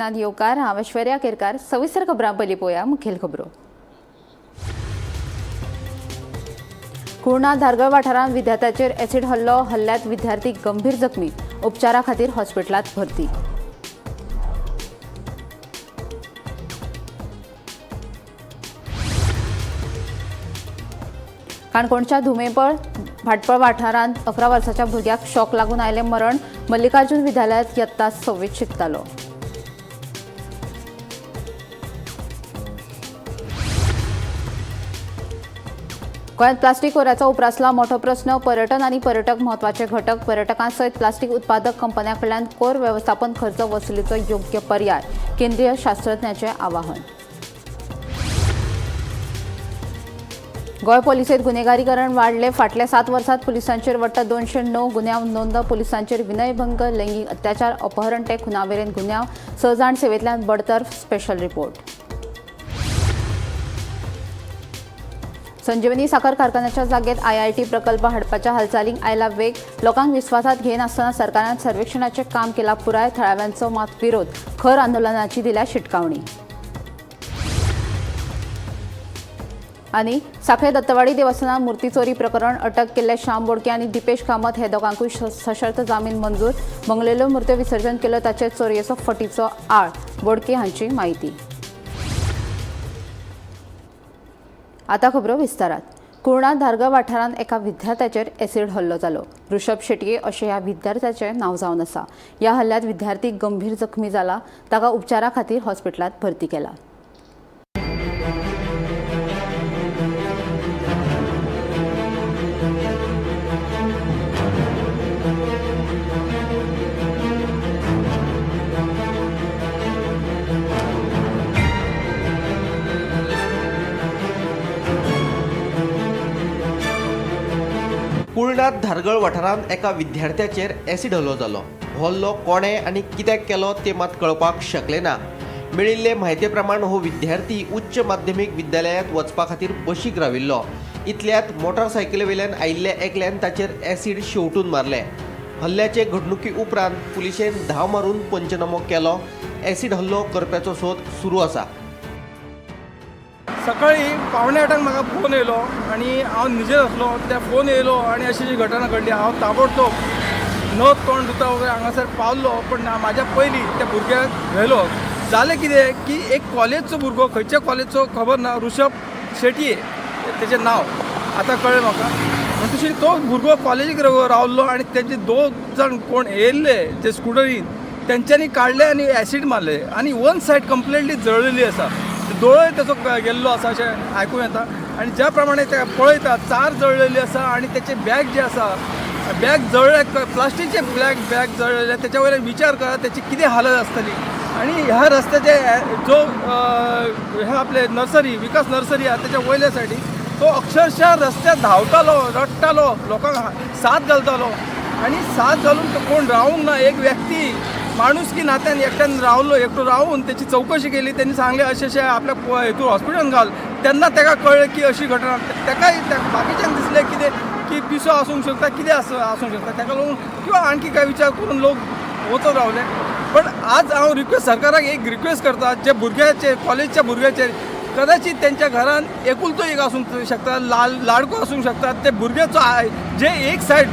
येवकार. हांव ऐश्वर्या केरकार. सविस्तर खबरां पयलीं पळोवया मुखेल खबरो. कुर्णा धारगळ वाठारांत विद्यार्थ्याचेर एसिड हल्लो. हल्ल्यांत विद्यार्थी गंभीर जखमी. उपचारा खातीर हॉस्पिटलांत भरती. काणकोणच्या धुमेपळ भाटपळ वाठारांत 11 वर्साच्या भुरग्याक शॉक लागून आयलें मरण. मल्लिकार्जुन विद्यालयांत यत्ता सव्वीत शिकतालो. गोंयांत प्लास्टीक कोऱ्याचो उप्रासला मोठो प्रस्न. पर्यटन आनी पर्यटक म्हत्वाचे घटक. पर्यटकां सयत प्लास्टीक उत्पादक कंपन्यां कडल्यान कोर वेवस्थापन खर्च वसुलीचो योग्य पर्याय, केंद्रीय शास्त्रज्ञाचें आवाहन. गोंय पोलिसेंत गुन्हेगारीकरण वाडले. फाटल्या 7 वर्सांत पुलिसांचेर वट्ट 209 गुन्यांव नोंद. पुलिसांचेर विनयभंग, लैंगीक अत्याचार, अपहरण ते खुनामेरेन गुन्यांव. 6 जाण सेवेंतल्यान बडतर्फ. Special report. संजीवनी साखर कारखान्याच्या जागेत आयआयटी प्रकल्प हाडपाच्या हालचालींक आयला वेग. लोकांक विस्वासात घेनासतना सरकारान सर्वेक्षणाचें काम केलां पुराय. थळाव्यांचो मात विरोध. खर आंदोलनाची दिल्या शिटकावणी. आनी साखळे दत्तवाडी देवस्थानात मूर्ती चोरी प्रकरण. अटक केल्ले श्याम बोडके आनी दीपेश कामत हे दोगांकूय सशर्त जामीन मंजूर. बंगलेल्यो मूर्त्यो विसर्जन केल्यो ताचेर चोरयेचो फटीचो आळ, बोडके हांची म्हायती. आता खबरो विस्तारात. कुर्णा धारगळ वाठारांत एका विद्यार्थ्याचेर एसिड हल्लो जालो. ऋषभ शेटये अशें ह्या विद्यार्थ्याचें नांव जावन आसा. ह्या हल्ल्यांत विद्यार्थी गंभीर जखमी जाला. ताका उपचारा खातीर हॉस्पिटलांत भरती केला. कुर्णात धारगळ वाठारांत एका विद्यार्थ्याचेर एसिड हल्लो जालो. हल्लो कोणें आनी कित्याक केलो तें मात कळपाक शकलें ना. मेळिल्ले म्हायती प्रमाण हो विद्यार्थी उच्च माध्यमीक विद्यालयांत वचपा खातीर बशीक राविल्लो. इतल्यांत मोटारसायकली वयल्यान आयिल्ल्या एकल्यान ताचेर एसिड शेंवटून मारलें. हल्ल्याचे घडणुकी उपरांत पुलिशेन धांव मारून पंचनामो केलो. एसिड हल्लो करप्याचो सोद सुरू आसा. सकाळी 7:45 म्हाका फोन येयलो आनी हांव न्हिजेर आसलो. त्या फोन येयलो आनी अशी जी घटना घडली. हांव ताबडतोब नथ तोंड धुता वगैरे हांगासर पावलो, पण म्हाज्या पयलीं त्या भुरग्याक व्हेलो. जालें कितें की एक कॉलेजचो भुरगो, खंयच्या कॉलेजचो खबर ना, ऋषभ शेटये तेजें नांव आतां कळ्ळें म्हाका. म्हणटकीर तो भुरगो कॉलेजीक रावल्लो आनी तेजे दोग जाण कोण येयल्ले जे स्कुटरीन, तेंच्यांनी काडले आनी एसीड मारले आनी वन सायड कंप्लिटली जळलेली आसा. दोळोय तेचो गेल्लो आसा अशें आयकूंक येता. आनी ज्या प्रमाणे ते पळयता, चार जळलेली आसा आनी तेचे बॅग जे आसा, बॅग जळ्ळे, प्लास्टीकचे बॅग जळ्ळेले. तेच्या वयल्यान विचार करा तेची कितें हालत आसतली. आनी ह्या रस्त्याचे जो हे आपले नर्सरी, विकास नर्सरी आहा तेच्या वयल्या सायडीक तो अक्षरशः रस्त्यार धांवतालो, रडटालो, लोकांक साथ घालतालो आनी साथ घालून तो कोण रावूंक ना. एक व्यक्ती माणुसकी नात्यान एकट्यान रावलो, एकटो रावून तेची चवकशी केली. त्यांनी सांगले अशें अशें आपल्या हेतून हॉस्पिटलान घाल. तेन्ना ताका कळ्ळें की अशी घटना. ताकाय बाकीच्यांक दिसलें कितें की पिसो आसूंक शकता, कितें आसूंक शकता, ताका लागून किंवा आणखी काय विचार करून लोक वचत रावले. पण आज हांव रिक्वेस्ट सरकाराक एक रिक्वेस्ट करता, जे भुरग्याचे कॉलेजच्या भुरग्याचेर कदाचित त्यांच्या घरान एकुलतो एक आसूंक शकता, लाडको आसूंक शकता. ते भुरग्याचो जे एक सायड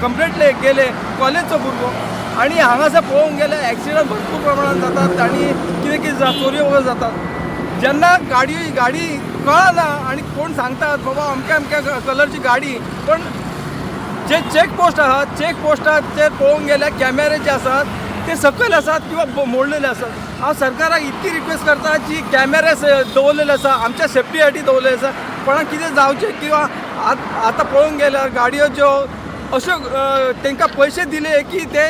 कंप्लिटली गेले कॉलेजचो भुरगो. आनी हांगासर पळोवंक गेल्यार एक्सिडंट भरपूर प्रमाणात जातात आनी कितें कितें चोरयो वगैरे जातात. जेन्ना गाडी कळना आनी कोण सांगतात बाबा अमक्या अमक्या कलरची गाडी, पण जे चेक पोस्ट आहात, चेक पोस्टाचेर पळोवंक गेल्यार कॅमेरे जे आसात ते सकयल आसात किंवा मोडलेले आसात. हांव सरकाराक इतकी रिक्वेस्ट करता, जी कॅमेरे दवरलेले आसा आमच्या सेफ्टी साठी दवरलेले आसा, कोणाक कितें जावचें किंवा आतां पळोवंक गेल्यार गाडयो ज्यो अश्यो तांकां पयशे दिले की ते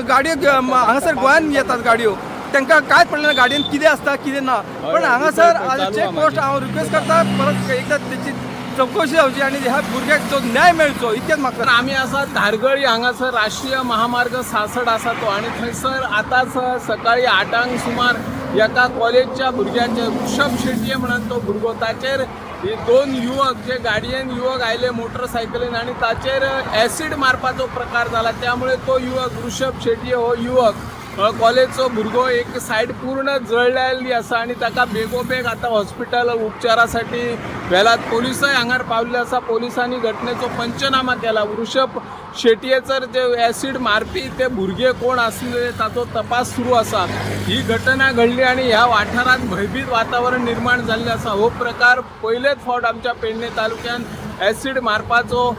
गाडयो हांगासर गोंयान येतात गाडयो, तांकां कांयच पडलें ना गाडयेन कितें आसता कितें ना. पण हांगासर चेक पोस्ट हांव रिक्वेस्ट करता परत एकदां तेची चवकशी जावची आनी ह्या भुरग्याक जो न्याय मेळचो इतकेंच म्हाका. आमी आसा धारगळी हांगासर राष्ट्रीय महामार्ग 66 आसा तो, आनी थंयसर आतांच सकाळी 8 सुमार एका कॉलेजच्या भुरग्याचेर, ऋषभ शेटये म्हणून तो भुरगो, ताचेर हे दोन युवक जे गाडयेन युवक आयले मोटरसायकलीन आनी ताचेर एसिड मारपाचो प्रकार जाला. त्यामुळे तो युवक ऋषभ शेटये हो युवक कॉलेजचो भुरगो एक सायड पूर्ण जळलेली आसा आनी ताका बेगोबेग आतां हॉस्पिटल उपचारासाठी व्हेलात. पोलिसय हांगार पावल्ले आसा. पोलिसांनी घटनेचो पंचनामा केला. वृषभ शेटयेचर जे एसीड मारपी ते भुरगे कोण आसले ताचो तपास सुरू आसा. ही घटना घडली आनी ह्या वाठारांत भंयभीत वातावरण निर्माण जाल्लें आसा. हो प्रकार पयलेच फावट आमच्या पेडणे तालुक्यांत एसीड मारपाचो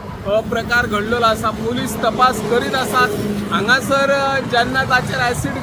प्रकार घडलेलो आसा. पोलीस तपास करीत आसात. हांगासर जेन्ना ताचेर एसीड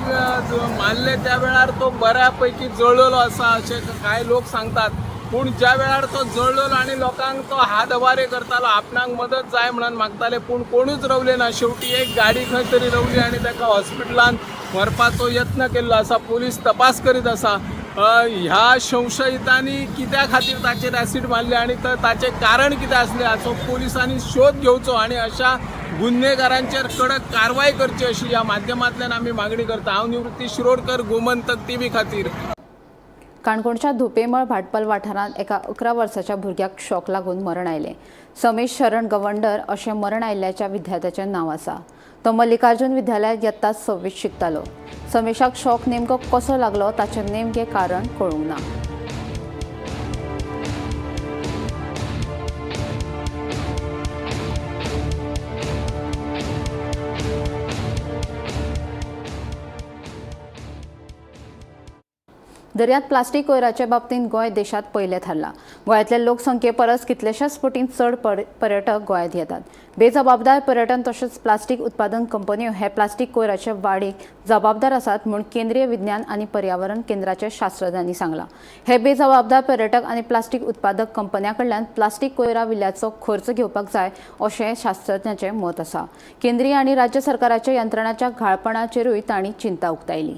मारले त्या वेळार तो बऱ्या पैकी जळलेलो आसा अशें कांय लोक सांगतात. पूण ज्या वेळार तो जळलेलो आनी लोकांक तो हात अवारे करतालो, आपणाक मदत जाय म्हणून मागताले, पूण कोणूच रवले ना. शेवटी एक गाडी खंय तरी रवली आनी ताका हॉस्पिटलांत व्हरपाचो यत्न केल्लो आसा. पोलीस तपास करीत आसा. ह्या संशयितांनी कित्या खातीर ताचेर एसीड मारले आनी ताचें कारण कितें आसलें हाचो पोलिसांनी शोध घेवचो आनी अशा गुन्हेगारांचेर कडक कारवाय करची अशी ह्या माध्यमांतल्यान आमी मागणी करता. हांव निवृत्ती शिरोडकर, गोमंतक टीव्ही खातीर. काणकोणच्या धुपेमळ भाटपाल वाठारांत एका 11 वर्साच्या भुरग्याक शॉक लागून मरण आयलें. समेश शरण गवंडर अशें मरण आयिल्ल्याच्या विद्यार्थ्याचें नांव आसा. तो मल्लिकार्जुन विद्यालयांत यत्ता 26 शिकतालो. समेशाक शॉक नेमको कसो लागलो ताचें नेमकें कारण कळूंक ना. दर्यांत प्लास्टीक कोयराचे बाबतींत गोंय देशांत पयलें थारलां. गोंयांतले लोकसंख्ये परस कितलेशाच पटीन चड पर्यटक गोंयांत येतात. बेजबाबदार पर्यटन तशेंच प्लास्टीक उत्पादन कंपन्यो हे प्लास्टीक कोयराचे वाडीक जबाबदार आसात म्हूण केंद्रीय विज्ञान आनी पर्यावरण केंद्राचे शास्त्रज्ञांनी सांगलां. हे बेजबाबदार पर्यटक आनी प्लास्टीक उत्पादक कंपन्यां कडल्यान प्लास्टीक कोयरा विल्याचो खर्च घेवपाक जाय अशें शास्त्रज्ञांचें मत आसा. केंद्रीय आनी राज्य सरकाराच्या यंत्रणाच्या घाळपणाचेरूय तांणी चिंता उक्तायली.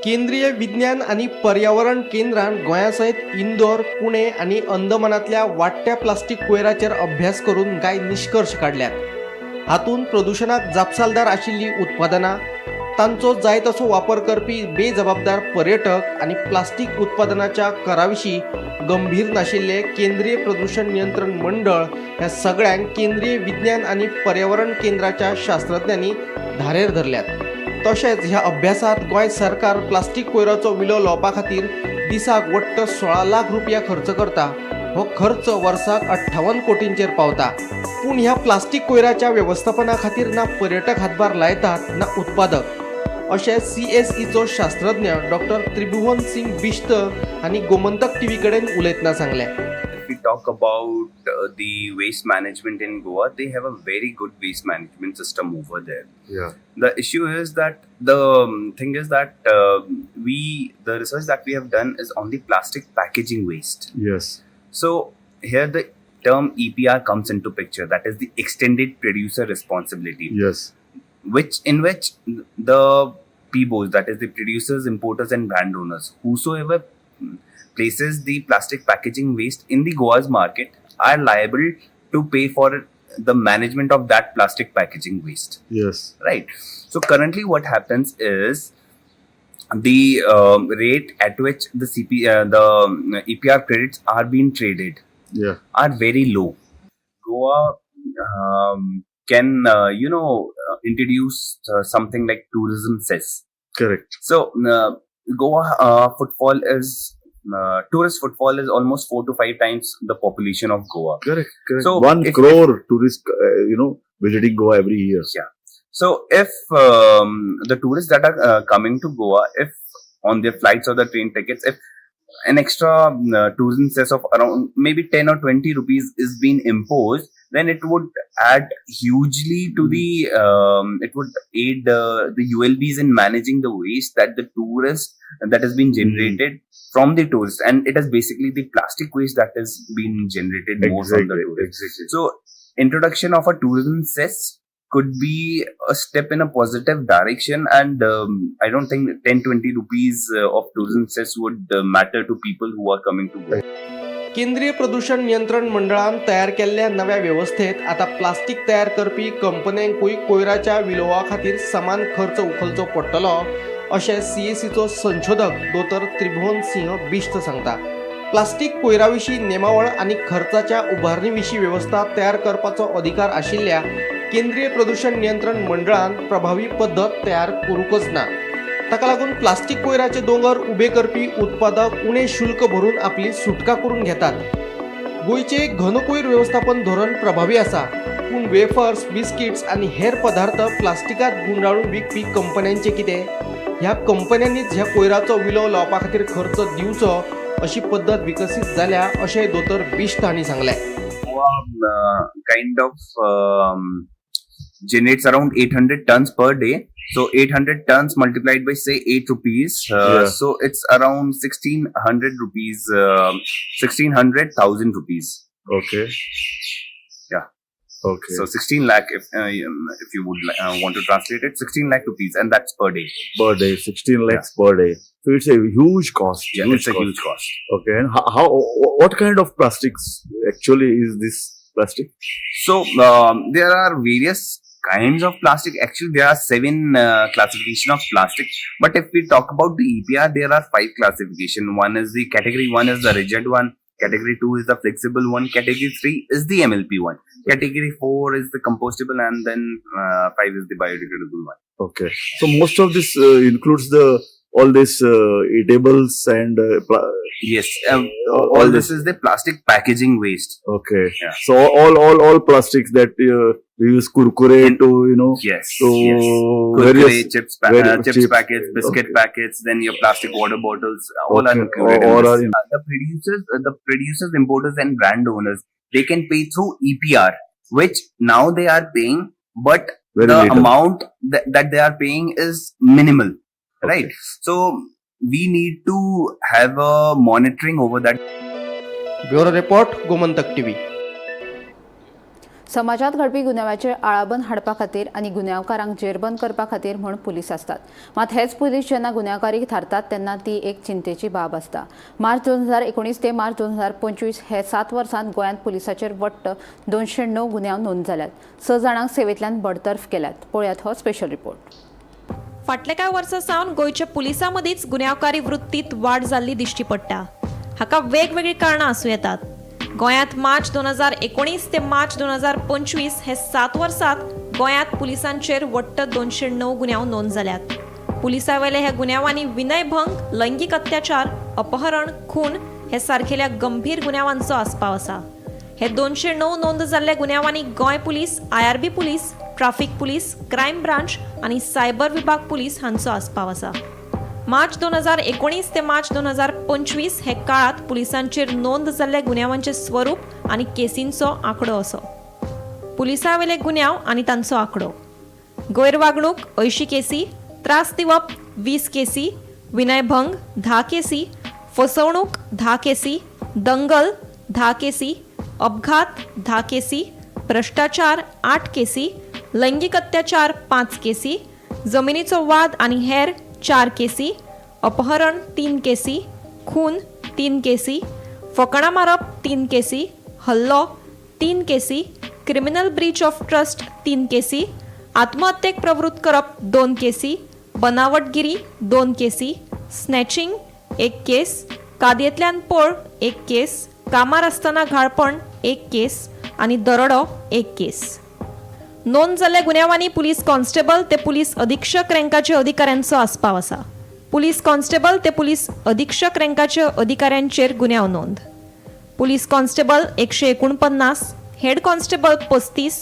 केंद्रीय विज्ञान आनी पर्यावरण केंद्रान गोंया सयत इंदोर, पुणे आनी अंदमानांतल्या वाडट्या प्लास्टीक कोयराचेर अभ्यास करून कांय निश्कर्श काडल्यात. हातूंत प्रदुशणाक जापसालदार आशिल्लीं उत्पादनां, तांचो जाय तसो वापर करपी बेजबाबदार पर्यटक आनी प्लास्टीक उत्पादनाच्या कराविशीं गंभीर नाशिल्ले केंद्रीय प्रदूशण नियंत्रण मंडळ ह्या सगळ्यांक केंद्रीय विज्ञान आनी पर्यावरण केंद्राच्या शास्त्रज्ञांनी धारेर धरल्यात. तशेंच ह्या अभ्यासात गोंय सरकार प्लास्टीक कोयराचो विलो लावपा खातीर दिसाक वट्ट 16 लाख रुपया खर्च करता. हो खर्च वर्साक 58 कोटींचेर पावता. पूण ह्या प्लास्टीक कोयराच्या वेवस्थापना खातीर ना पर्यटक हातभार लायतात ना उत्पादक, अशें CSEचो शास्त्रज्ञ डॉक्टर त्रिभुवन सिंग बिश्त आनी गोमंतक टीव्ही कडेन उलयतना सांगलें. If we talk about the waste management in Goa, they have a very good waste management system over there. Yeah. The issue is that the thing is that the research that we have done is on the plastic packaging waste. Yes. So here the term EPR comes into picture. That is the extended producer responsibility. Yes. Which in which the PBOs, that is the producers, importers and brand owners, whosoever places the plastic packaging waste in the Goa's market are liable to pay for the management of that plastic packaging waste. Yes. Right. So currently what happens is the rate at which the the EPR credits are being traded are very low. Goa can introduce something like tourism cess. Correct. So Goa footfall is tourist footfall is almost 4 to 5 times the population of Goa. Correct. Correct. So 1 crore tourists, visiting Goa every year. Yeah. So if the tourists that are coming to Goa, if on their flights or the train tickets, if an extra tourism cess of around maybe 10 or 20 rupees is being imposed, then it would add hugely to the, it would aid the ULBs in managing the waste that the tourist that has been generated from the tourist. And it is basically the plastic waste that is being generated more from the tourist. Exactly. So introduction of a tourism cess could be a step in a positive direction, and I don't think 10-20 rupees of tourism cess would matter to people who are coming to Goa. केंद्रीय प्रदूषण नियंत्रण मंडळान तयार केल्ल्या नव्या वेवस्थेत आता plastic तयार करपी कंपन्यांकूय कोयराच्या विलोवा खातीर समान खर्च उखलचो पडटलो अशें CSEचो संशोधक दोतोर त्रिभुवन सिंह बिश्त सांगता. प्लास्टीक कोयरा विशीं नेमावळ आनी खर्चाच्या उबारणी विशीं वेवस्था तयार करपाचो अधिकार आशिल्ल्या केंद्रीय प्रदूषण नियंत्रण मंडळान प्रभावी पद्दत तयार करूंकच ना. ताका लागून प्लास्टीक कोयराचे दोंगर उबे करपी उत्पादक उणें शुल्क भरून आपली सुटका करून घेतात. गोंयचे घन कोयर वेवस्थापन धोरण प्रभावी आसा, पूण वेफर्स, बिस्किट्स आनी हेर पदार्थ प्लास्टिकात गुंडाळून विकपी कंपन्यांचें कितें? ह्या कंपन्यांनीच ह्या कोयराचो विलो लावपा खातीर खर्च दिवचो अशी पद्दत विकसीत जाल्या अशें दोतोर बिश्ट हांणी सांगलें. Goa kind of generates around 800 tons per day. So 800 tons multiplied by say 8 rupees. So it's around 1600 rupees, 1600,000 rupees. Okay. Yeah. Okay. So 16 lakh, if you would want to translate it, 16 lakh rupees, and that's per day. Per day, 16 lakhs per day. So it's a huge cost. Yeah, huge it's a cost. Huge cost. Okay. And how what kind of plastics actually is this plastic? So there are various kinds of plastic. Actually, there are 7 classification of plastic. But if we talk about the EPR, there are 5 classification. One is the category 1 is the rigid one. Category 2 is the flexible one. Category 3 is the MLP one. Category 4 is the compostable, and then 5 is the biodegradable one. Okay. So most of this includes the all this eatables and Yes, all all this is the plastic packaging waste. Okay. Yeah. So all plastics that we use kurkure to, you know, Yes. to yes. Kurkure, various chips, various chips chips. packets, biscuit Okay. packets, then your plastic water bottles, all are Okay, included in all this. are in- The producers, importers, and brand owners, they can pay through EPR, which now they are paying, but very the little. Amount that they are paying is minimal, Okay. right? So we need to have a monitoring over that. Bureau report, Gomantak TV. समाजात घडपी गुन्यांवाचेर आळाबंद हाडपा खातीर आनी गुन्यांवकारांक जेरबंद करपा खातीर म्हूण police आसतात. मात हेच पुलीस जेन्ना गुन्यांवकारी थारतात तेन्ना ती एक चिंतेची बाब आसता. मार्च 2019 ते मार्च 2025 हे 7 वर्सांत गोंयांत पुलिसाचेर वट्ट 209 गुन्यांव नोंद जाल्यात. 6 जाणांक सेवेंतल्यान बडतर्फ केल्यात. पळयात हो स्पेशल रिपोर्ट. फाटल्या कांय वर्सां सावन गोंयच्या पुलिसां मदींच गुन्यांवकारी वृत्तींत वाड जाल्ली दिश्टी पडटा. हाका वेगवेगळीं कारणां आसूं येतात. गोंयांत मार्च 2019 ते मार्च 2025 हे 7 वर्सांत गोंयांत पुलिसांचेर वट्ट 209 गुन्यांव नोंद जाल्यात. पुलिसां वयल्या ह्या गुन्यांवांनी विनयभंग, लैंगीक अत्याचार, अपहरण, खून हे सारकेल्या गंभीर गुन्यांवांचो आस्पाव आसा. हे 209 नोंद जाल्ल्या गुन्यांवांनी Goa police, IRB police, traffic police, crime branch आनी सायबर विभाग पुलीस हांचो आस्पाव आसा. मार्च 2019 ते मार्च 2025 हे काळांत पुलिसांचेर नोंद जाल्ल्या गुन्यांवांचें स्वरूप आनी केसींचो आंकडो असो. पुलिसां वयले गुन्यांव आनी तांचो आंकडो: गैरवागणूक 80 केसी, त्रास दिवप 20 केसी, विनयभंग 10 केसी, फसवणूक 10 केसी, दंगल 10 केसी, अपघात 10 केसी, भ्रश्टाचार 8 केसी, लैंगीक अत्याचार 5 केसी, जमिनीचो वाद आनी हेर 4 केसी, अपहरण 3 केसी, खून 3 केसी, फकाणां मारप 3 केसी, हल्लो 3 केसी, क्रिमिनल ब्रीच ऑफ ट्रस्ट 3 केसी, आत्महत्येक प्रवृत्त करप 2 केसी, बनावटगिरी 2 केसी, स्नॅचिंग 1 केस, कादयेंतल्यान पळ 1 केस, कामार आसतना घाळपण 1 केस आनी दरोडो 1 केस. नोंद जाल्ल्या गुन्यांवांनी पुलीस कॉन्स्टेबल ते पुलीस अधीक्षक रँकाचे अधिकाऱ्यांचो आस्पाव आसा. पुलीस कॉन्स्टेबल ते पुलीस अधीक्षक रँकाचे अधिकाऱ्यांचेर गुन्यांव नोंद. पुलीस कॉन्स्टेबल 149, हेड कॉन्स्टेबल 35,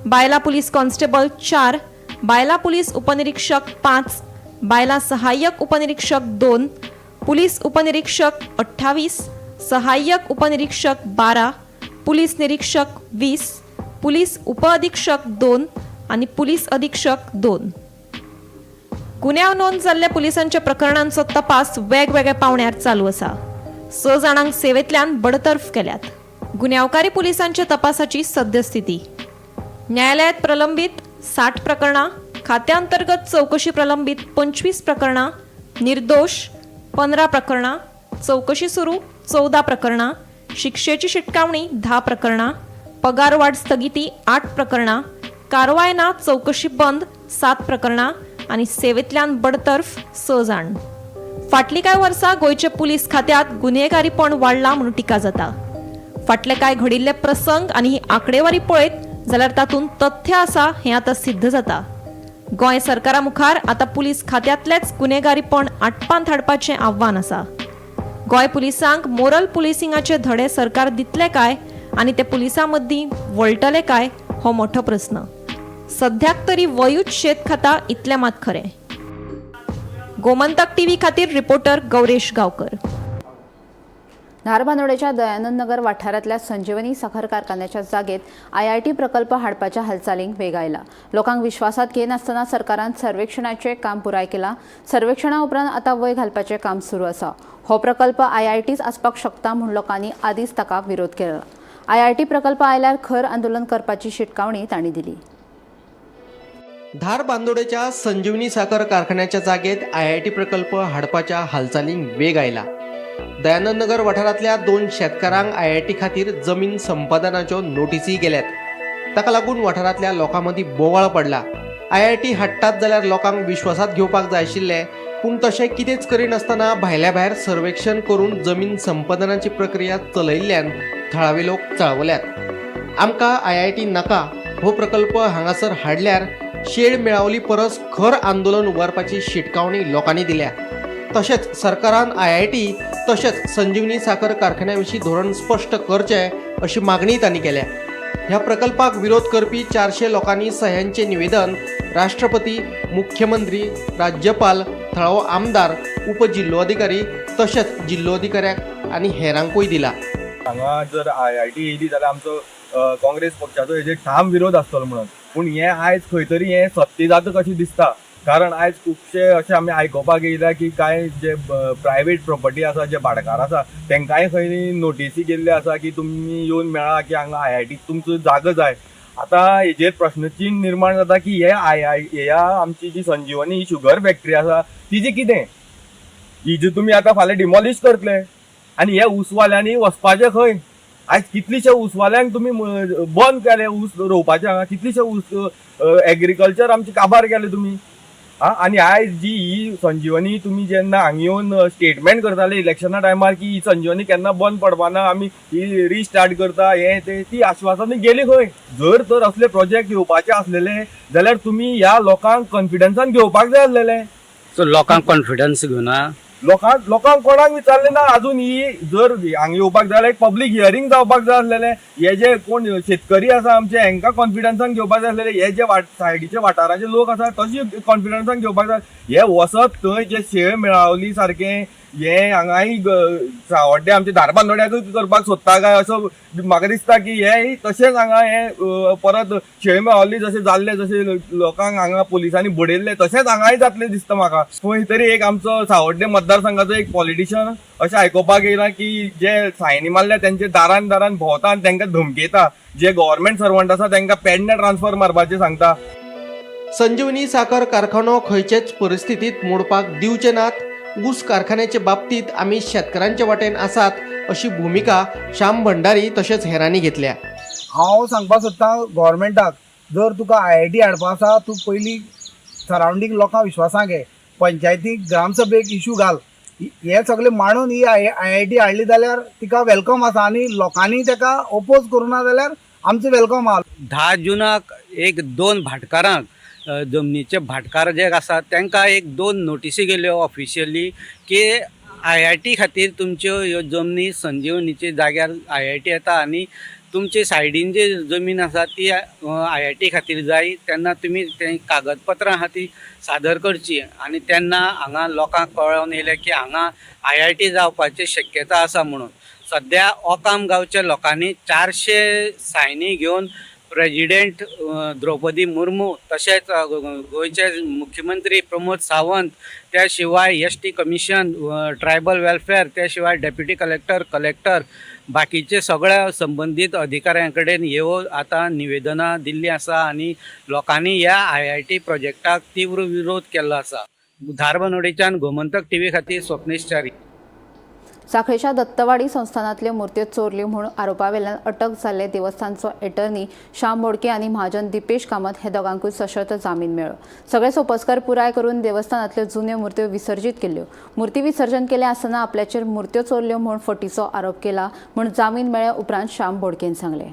बायला पुलीस कॉन्स्टेबल 4, बायला पुलीस उपनिरीक्षक 5, बायला सहाय्यक उपनिरीक्षक 2, पुलीस उपनिरीक्षक 28, सहाय्यक उपनिरीक्षक 12, पुलीस निरीक्षक 20, पुलीस उपअधीक्षक 2 आनी पुलीस अधीक्षक 2. गुन्यांव नोंद जाल्ल्या पुलिसांच्या प्रकरणांचो तपास वेगवेगळ्या पावंड्यार चालू आसा. 6 जाणांक सेवेंतल्यान बडतर्फ केल्यात. गुन्यांवकारी पुलिसांच्या तपासाची सद्यस्थिती: न्यायालयात प्रलंबीत 60 प्रकरणां, खात्या अंतर्गत चवकशी प्रलंबीत 25 प्रकरणां, निर्दोष 15 प्रकरणां, चवकशी सुरू 14 प्रकरणां, शिक्षेची शिटकावणी 10 प्रकरणां, पगारवाढ स्थगिती 8 प्रकरणां, कारवाय ना चवकशी बंद 7 प्रकरणां आनी सेवेंतल्यान बडतर्फ 6 जाण. फाटलीं कांय वर्सां गोंयच्या पुलीस खात्यांत गुन्हेगारीपण वाडलां म्हणून टिका जाता. फाटले कांय घडिल्ले प्रसंग आनी ही आंकडेवारी पळयत जाल्यार तातूंत तथ्य आसा हें आतां सिद्ध जाता. गोंय सरकारा मुखार आतां पुलीस खात्यांतलेंच गुन्हेगारीपण आटपांत हाडपाचें आव्हान आसा. गोंय पुलिसांक मोरल पुलिसिंगाचे धडे सरकार दितले काय आनी ते पुलिसां मदीं वळटले काय हो मोठो प्रस्न. सध्याक तरी वयूच शेत खाता इतलें मात खरें. गोमंतक टीव्ही खातीर रिपोर्टर गौरेश गांवकर. धारबांदोडेच्या दयानंद नगर वाठारांतल्या संजीवनी साखर कारखान्याच्या जागेत आयआयटी प्रकल्प हाडपाच्या हालचालींक वेग आयला. लोकांक विश्वासात घेनासतना सरकारान सर्वेक्षणाचें काम पुराय केलां. सर्वेक्षणा उपरांत आतां वय घालपाचें काम सुरू आसा. हो प्रकल्प आयआयटीच आसपाक शकता म्हूण लोकांनी आदींच ताका विरोध केला. आयआयटी प्रकल्प आयल्यार खर आंदोलन करपाची शिटकावणी तांणी दिली. धारबांदोडेच्या संजीवनी साखर कारखान्याच्या जागेत आयआयटी प्रकल्प हाडपाच्या हालचालींक वेग आयला. दयानंद नगर वाठारांतल्या 2 शेतकारांक आयआयटी खातीर जमीन संपादनाच्यो नोटीसी गेल्यात. ताका लागून वाठारांतल्या लोकां मदीं बोवाळ पडला. आयआयटी हाडटात जाल्यार लोकांक विश्वासात घेवपाक जाय आशिल्लें, पूण तशें कितेंच करिनासतना भायल्या भायर सर्वेक्षण करून जमीन संपादनाची प्रक्रिया चलयिल्ल्यान थळावे लोक चाळवल्यात. आमकां आयआयटी नाका हो प्रकल्प हांगासर हाडल्यार शेड मेळावली परस खर आंदोलन उबारपाची शिटकावणी लोकांनी दिल्या. तशेंच सरकारान आयआयटी तशेंच संजीवनी साखर कारखान्या विशीं धोरण स्पश्ट करचें अशी मागणी तांणी केल्या. ह्या प्रकल्पाक विरोध करपी 400 लोकांनी सह्यांचें निवेदन राष्ट्रपती, मुख्यमंत्री, राज्यपाल, थळावो आमदार, उपजिल्लोधिकारी तशेंच जिल्लोधिकाऱ्याक आनी हेरांकूय दिला. हांगा जर आयआयटी येयली जाल्यार आमचो काँग्रेस पक्षाचो हेजेर ठाम विरोध आसतलो म्हणून, पूण हें आयज खंय तरी हें सत्य जाता कशें दिसता. कारण आयज खुबशे अशें आमी आयकुपाक येयल्या की कांय जे प्रायवेट प्रोपर्टी आसा, जे भाटकार आसा तेंकांय खंय नोटीसी गेल्ल्यो आसा की तुमी येवन मेळा की हांगा आयआयटी तुमचो जागो जाय. आतां हेजेर प्रश्नचिन्न निर्माण जाता की हे ह्या आमची जी संजीवनी ही शुगर फॅक्टरी आसा तिजी कितें, ही जी तुमी आतां फाल्यां डिमॉलिश करतले आनी हे ऊसवाल्यांनी वचपाचें खंय? आयज कितलीशे ऊसवाल्यांक तुमी बंद केले ऊस रोवपाचे, हांगा कितलीशे ऊस एग्रीकल्चर आमचे काबार केले तुमी. आनी आयज जी ही संजीवनी तुमी जेन्ना हांगा येवन स्टेटमेंट करताले इलेक्शना टायमार की ही संजीवनी केन्ना बंद पडपाना, आमी ही रिस्टार्ट करता, हें तें, ती आश्वासनां गेली खंय? जर तर असले प्रोजेक्ट येवपाचे आसलेले जाल्यार तुमी ह्या लोकांक कॉन्फिडन्सान घेवपाक जाय आसलेले. सो लोकांक कॉन्फिडन्स घेवना, लोकांक कोणाक विचारलें ना अजून. ही जर हांगा येवपाक जाय जाल्यार एक पब्लीक हियरींग जावपाक जाय आसलेलें. हे जे कोण शेतकरी आसा आमचे हेंकां कॉन्फिडन्सान घेवपाक जाय आसलेले, हे जे सायडीचे वाठाराचे लोक आसा तशे कॉन्फिडन्सान घेवपाक जाय. हे वचत थंय जे शेळ मेळावली सारकें हे हांगाय सावड्डे आमचे धारबांदोड्याकूय करपाक सोदता काय असो म्हाका दिसता की हे तशेंच हांगा हे परत शेळ मेळावली जशें जाल्लें, जशें लोकांक हांगा पुलिसांनी बडयल्लें तशेंच हांगाय जातलें दिसता म्हाका. खंय तरी एक आमचो सावड्डे मतदारसंघाचो एक पॉलिटिशन अशें आयकुपाक येयलां की जे सायनी मारल्या तेंचे दारान दारान भोंवता आनी तेंकां धमकयता, जे गव्हर्मेंट सर्वंट आसा तेंकां पेडणे ट्रान्सफर मारपाचें सांगता. संजीवनी साखर कारखानो खंयचेच परिस्थितीत मोडपाक दिवचे नात. ऊस कारखान्याचे बाबतीत आमी शेतकारांचे वाटेन आसात अशी भुमिका श्याम भंडारी तशेंच हेरांनी घेतल्या. हांव सांगपाक सोदतां गव्हर्मेंटाक, जर तुका आयआयटी हाडपा आसा तूं पयलीं सरावंडींग लोकांक विश्वासाक घे, पंचायतीक ग्रामसभेक इशू घाल, हे सगळे मांडून ही आयआयटी हाडली जाल्यार तिका welcome आसा आनी लोकांनी ताका ओपोज करूं ना जाल्यार आमचें welcome आहा. 10 जुनाक 1-2 भाटकारांक, जमनीचे भाटकार जे आसा तांकां 1-2 नोटीसी गेल्यो ऑफिशियली की आयआयटी खातीर तुमच्यो ह्यो जमनी संजीवनीचे जाग्यार आयआयटी येता आनी तुमचे सायडीन जे जमीन आसा ती आयआयटी खातीर जाय, तेन्ना तुमी ते कागदपत्रां आहा ती सादर करची. आनी तेन्ना हांगा लोकांक कळोन येयलें की हांगा आयआयटी जावपाची शक्यता आसा म्हणून. सद्या ओकाम गांवच्या लोकांनी 400 सायनी घेवन प्रेजिडेंट द्रौपदी मुर्मू तशेंच गोंयचे मुख्यमंत्री प्रमोद सावंत, त्या शिवाय ST commission, tribal welfare, त्या शिवाय डेप्युटी कलेक्टर, कलेक्टर, बाकीचे सगळ्या संबंदीत अधिकाऱ्यां कडेन ह्यो आतां निवेदनां दिल्लीं आसा आनी लोकांनी ह्या आयआयटी प्रोजेक्टाक तीव्र विरोध केल्लो आसा. धारबांदोडेच्यान गोमंतक टीव्ही खातीर स्वप्नेश च्यारी. साखळेच्या दत्तवाडी संस्थानांतल्यो मूर्त्यो चोरल्यो म्हूण आरोपावेल्यान अटक जाल्ले देवस्थानचो एटर्नी श्याम बोडके आनी महाजन दीपेश कामत हे दोगांकूय सशर्त जामीन मेळ्ळो. सगळे सोपस्कार पुराय करून देवस्थानांतल्यो जुन्यो मूर्त्यो विसर्जीत केल्यो. मूर्ती विसर्जन केले आसतना आपल्याचेर मूर्त्यो चोरल्यो म्हूण फटीचो आरोप केला म्हूण जामीन मेळ्ळ्या उपरांत श्याम बोडकेन सांगलें.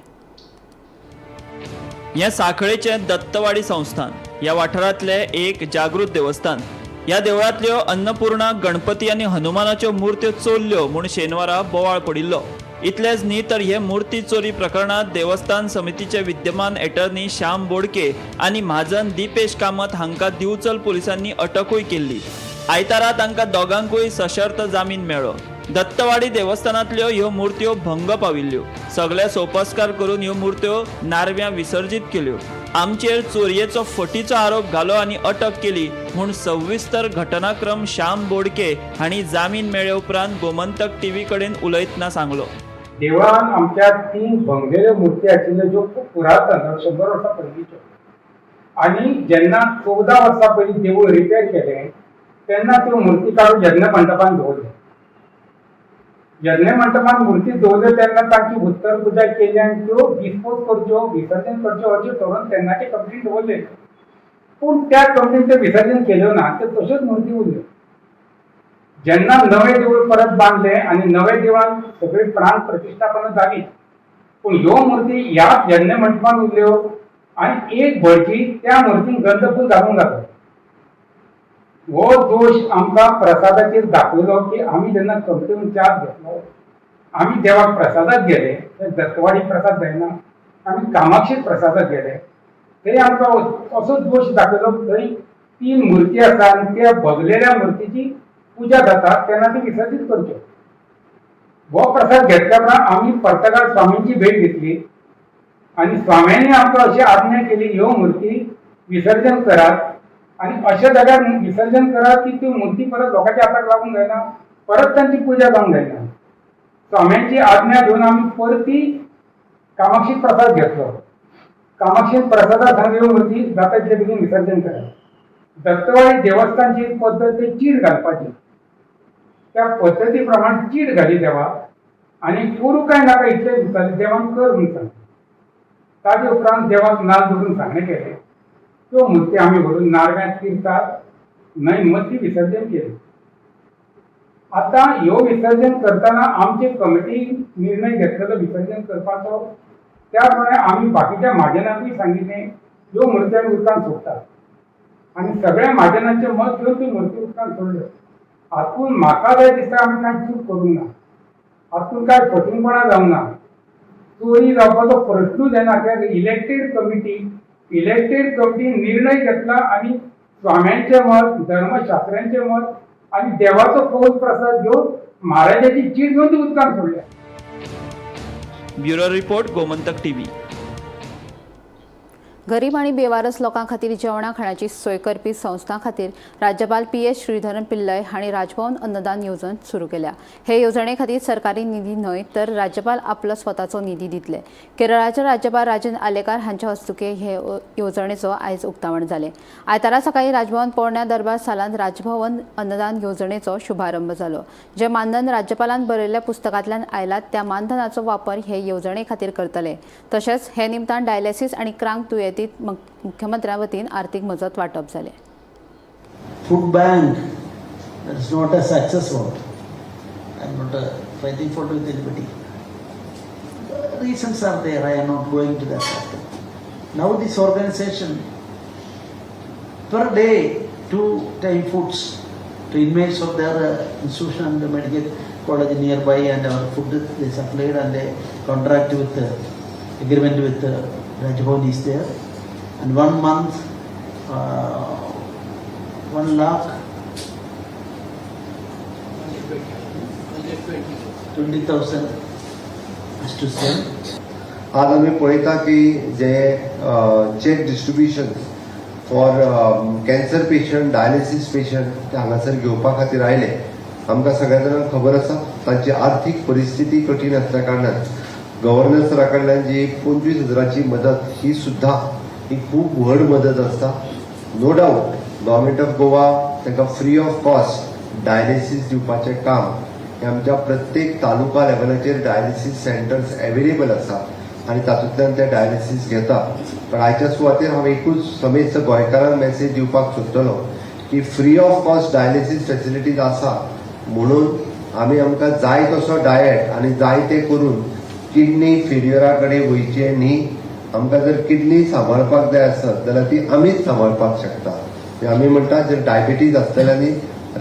हें सांखळेचें दत्तवाडी संस्थान ह्या वाठारांतलें एक जागृत देवस्थान. ह्या देवळांतल्यो अन्नपूर्णा, गणपती आनी हनुमानाच्यो मुर्त्यो चोरल्यो म्हूण शेनवारा बोवाळ पडिल्लो. इतलेंच न्ही तर हे मूर्ती चोरी प्रकरणांत देवस्थान समितीचे विद्यमान एटर्नी श्याम बोडके आनी म्हाजन दीपेश कामत हांकां दिवचल पुलिसांनी अटकूय केल्ली. आयतारा तांकां दोगांकूय सशर्त जामीन मेळ्ळो. दत्तवाडी देवस्थानांतल्यो ह्यो मूर्त्यो भंग पाविल्ल्यो. सगळे सोपस्कार करून ह्यो मूर्त्यो नारव्यां विसर्जीत केल्यो. आमचेर चोरयेचो फटीचो आरोप घालो आनी अटक केली म्हूण सविस्तर घटनाक्रम श्याम बोडके हांणी जामीन मेळ्ळे उपरांत गोमंतक टीव्ही कडेन उलयतना सांगलो. देवळान आमच्या 3 भंगलेल्यो मुर्ती आशिल्ल्यो ज्यो खूब पुरातन, 100 वर्सां पयलींच्यो. आनी जेन्ना 14 वर्सां पयलीं देवूळ रिपेर केलें तेन्ना त्यो मुर्ती काडून यज्ञ मंडपान दवरल्यो. यज्ञ मंडपान मुर्ती दवरल्यो तेन्ना तांची उत्तर पुजा केली आनी त्यो डिस्पोज करच्यो, विसर्जन करच्यो अशें ठरोवन तेन्नाचे कमिटीन दवरले. पूण त्या कमिटीन त्यो विसर्जन केल्यो ना, त्यो तश्योच मुर्ती उरल्यो. जेन्ना नवें देवूळ परत बांदलें आनी नवे देवळान सगळी प्राण प्रतिश्ठापना जाली, पूण ह्यो मुर्ती ह्याच यज्ञ मंडपान उरल्यो आनी एक भटजी त्या मुर्तींक गंधफूल घालूंक लागलो. हो दोश आमकां प्रसादाचेर दाखयलो की आमी जेन्ना कमिटीन चार्ज घेतलो, आमी देवाक प्रसादाक गेले, दत्तवाडी प्रसाद जायना, आमी कामाक्षीक प्रसादाक गेले, थंय आमकां असो दोश दाखयलो. थंय 3 मुर्ती आसा आनी त्या भगलेल्या मुर्तीची पुजा जाता तेन्ना ती विसर्जीत करच्यो. हो प्रसाद घेतल्या उपरांत आमी पर्तगाळ स्वामींची भेट घेतली आनी स्वाम्यांनी आमकां अशी आज्ञा केली, ह्यो मुर्ती विसर्जन करात आनी अशा जाग्यार विसर्जन करात की त्यो मुर्ती परत लोकांच्या हाताक लागूंक जायना, परत तांची पुजा जावंक जायना. स्वाम्यांची आज्ञा घेवन आमी परती कामाक्षी प्रसाद घेतलो. कामाक्षी प्रसादा सांग ह्यो मुर्ती जाता तितले बेगीन विसर्जन करात. दत्तवाडी देवस्थानची एक पद्दत ती चीर घालपाची. त्या पद्दती प्रमाण चीर घाली देवाक आनी करूं काय नाका इतलें विचारलें, देवान कर म्हूण सांगलें. ताजे उपरांत देवाक नाल दवरून सांगणें केलें. त्यो मुर्ती आमी व्हरून नारव्यांत तिर्थात न्हंय मदीं विसर्जन केली. आतां ह्यो विसर्जन करतना आमचे कमिटी निर्णय घेतलेलो विसर्जन करपाचो, त्या प्रमाणे आमी बाकीच्या म्हाजनांकूय सांगिल्लें ह्यो मुर्ती आमी उदकांत सोडटात आनी सगळ्या म्हाजनांचें मत घेवन त्यो मुर्ती उदकांत सोडल्यो. हातूंत म्हाका जाय दिसता आमी कांय चूक करूंक ना, हातूंत कांय फटींगपणां जावंक ना, चोरी जावपाचो प्रश्नूच येना. कित्याक इलेक्टेड कमिटी निर्णय घेतला आनी स्वाम्यांचें मत, धर्मशास्त्र्यांचें मत आनी देवाचो कौल प्रसाद घेवन महाराजाची चीट घेवन ती उदकांत सोडल्या. Bureau report, Gomantak TV. गरीब आनी बेवारस लोकां खातीर जेवणा खाणाची सोय करपी संस्थां खातीर राज्यपाल पी.एस. श्रीधरन पिल्लय हांणी राजभवन अन्नदान येवजण सुरू केल्या. हे येवजणे खातीर सरकारी निधी न्हय तर राज्यपाल आपलो स्वताचो निधी दितले. केरळाचे राज्यपाल राजेंद्र आलेकार हांच्या हस्तुकीं हे येवजणेचो आयज उक्तावण जालें. आयतारा सकाळीं राजभवन पोरण्या दरबार सालांत राजभवन अन्नदान येवजणेचो शुभारंभ जालो. जे मानधन राज्यपालान बरयल्ल्या पुस्तकांतल्यान आयलात त्या मानधनाचो वापर हे येवजणे खातीर करतले. तशेंच हे निमतान डायलिसीस आनी क्रांक दुयेंतीत मुख्यमंत्र्या वतीन आर्थिक मजत वांटप जालें. Food bank, that is not a success vote. I am not fighting fault with anybody. Reasons are there, I am not going to that factor. Now this organization, per day, 2 time foods to inmates of their institution and the medical college nearby, and our food they supplied, and a contract with, agreement with Raj Bhavan is there. And 1 month, 1,20,000 has to send. आज आमी पळयता की जे cheque distribution for cancer patient, dialysis patient ते हांगासर घेवपा खातीर आयले. आमकां सगळ्या जाणांक खबर आसा तांची आर्थीक परिस्थिती कठीण आसल्या कारणान गव्हर्नर सरा कडल्यान जी 25,000 मदत ही सुद्दां ही खूब व्हड मदत आसता. No doubt government of Goa तांकां फ्री ऑफ कॉस्ट डायलिसीस दिवपाचें काम हें आमच्या प्रत्येक तालुका लेवलाचेर डायलिसीस सेंटर्स एवेलेबल आसा आनी तातूंतल्यान ते डायलिसीस घेता. पण आयच्या सुवातेर हांव एकूच समेस्त गोंयकारांक मेसेज दिवपाक सोदतलो की free of cost dialysis facilities आसा म्हणून आमी आमकां जाय तसो डायट आनी जाय तें करून किडनी फेल्युअरा कडेन वयचें न्ही. आमकां जर किडनी सांबाळपाक जाय आसत जाल्यार ती आमीच सांबाळपाक शकता. आमी म्हणटा जर डायबिटीज आसतल्यांनी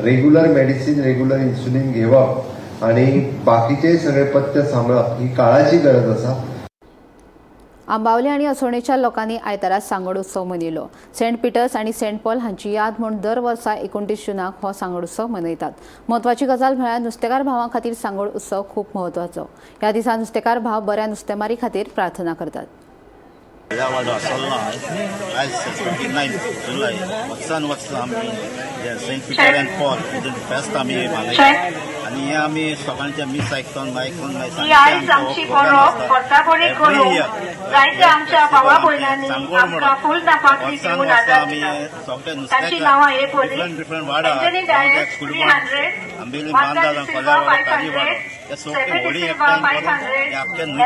रेगुलर मेडिसीन, रेगुलर इन्सुलीन घेवप आनी बाकीचे सगळे पथ्य सांबाळप ही काळाची गरज आसा. आंबावले आनी असोणेच्या लोकांनी आयतारा सांगोड उत्सव मनयलो. सेंट पिटर्स आनी सेंट पॉल हांची याद म्हूण दर वर्सा 29 जूनाक हो सांगोड उत्सव मनयतात. म्हत्वाची गजाल म्हळ्यार नुस्तेकार भावां खातीर सांगोड उत्सव खूब म्हत्वाचो. ह्या दिसा नुस्तेकार भाव बऱ्या नुस्तेमारी खातीर प्रार्थना करतात. आयज 29 जुलय वर्सान वर्स आमी सेंट पिटर अँड पॉल फेस्त आमी मनयतात आनी हे आमी सगळ्यांचे मीस आयकून आयकून आयज आमची परब वर्साभरीत करून जायते आमच्या भावा भयणांनी आमकां फूल नापात्री दिवन आदार दिला. तांची नांवां हे परी: Anthony Dias 300, Martha D'Silva 500, Stephen D'Silva 500,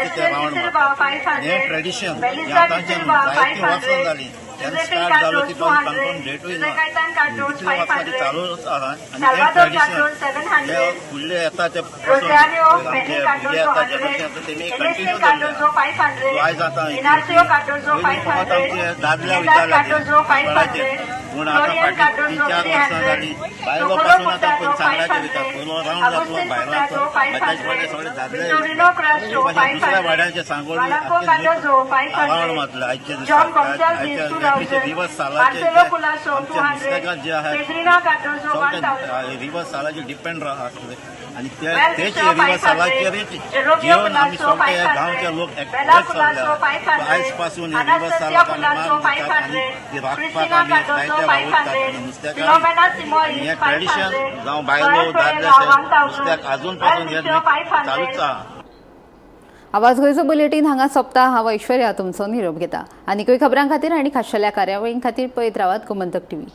Esther D'Silva 500, Melissa D'Silva 500, Josephine Cardozo 200, Jose Caitan Cardozo 500, Salvador Cardozo 700, Rosario Feli Cardozo 100, Ernesto Cardozo 500, Inacio Cardozo 500, Trinidad Cardozo 500, Florian Cardozo 300, Socorro Furtado 500, Agustin Furtado 500, Victorino Castro 500, Malaco Cardozo 500, John Gonsalves 2000, Marcelo Colasso 200, Pedrina Cardozo 1000. River सालाचेर depend आसले आनी तेच river सालाचेरच घेवन आमी सगळे गांवचे लोक एकठांय चल्ले. आयज पासून रिवर सालाक आमी मान दितात आनी ती राखपाक आमी जायते वावुरतात आनी नुस्त्याकार हें ट्रेडिशन जावं बायलो दादले नुस्त्याक आजून पासून हें चालूच आहा. आवाज गोंयचो बुलेटीन हांगा सोंपता. हांव ऐश्वर्या तुमचो निरोप घेता. आनीकूय खबरां खातीर आनी खाशेल्या कार्यावळीं खातीर पळयत रावात गोमंतक टीव्ही.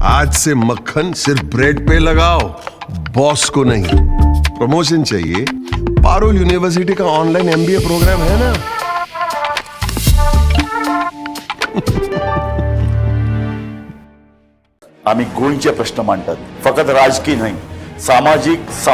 आज से मक्खन सिर्फ ब्रेड पे लगाओ, बॉस को नहीं. प्रमोशन चाहिए? पारुल यूनिवर्सिटी का ऑनलाइन एमबीए प्रोग्राम है ना. आमी गोंयचे प्रश्न मांडटात, फकत राजकीय न्हय, सामाजीक.